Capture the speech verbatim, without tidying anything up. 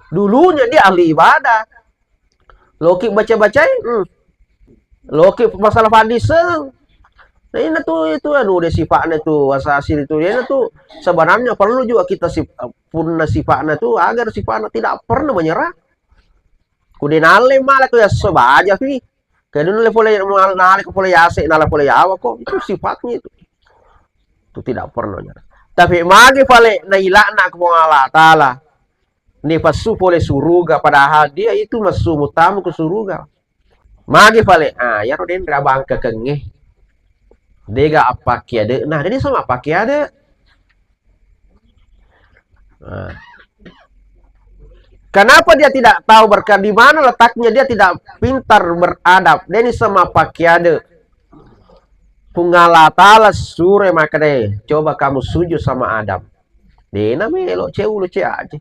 Dulunya dia ahli ibadah. Loki baca-bacai, hmm. Loki masalah fadiseng. Nah, ini tuh itu anu deh sifatnya tuh asasir itu. Ini tuh sebenarnya perlu juga kita sip, punna sifatnya tuh agar sifatnya tidak pernah menyerah. Kude nalle malah ku yasso baja fi. Kedun le pole nale ko pole yase nala pole yawa kok. Itu sifatnya itu. Itu tidak pernah menyerah. Tapi magi pale nailakna ko Allah Taala. Nifassu pole suruga, padahal dia itu massu mutamu ke suruga. Magi pale, ah, yaro denre abangka kengnge. Dega appakkiade'na, deni sama appakkiade'. Nah. Kenapa dia tidak tahu berkat di mana letaknya, dia tidak pintar beradab. Deni sama pakkiade'. Pung Allah Taala sure makkeda, coba kamu sujud sama Adam. Dena melo, ceu lo ce aja.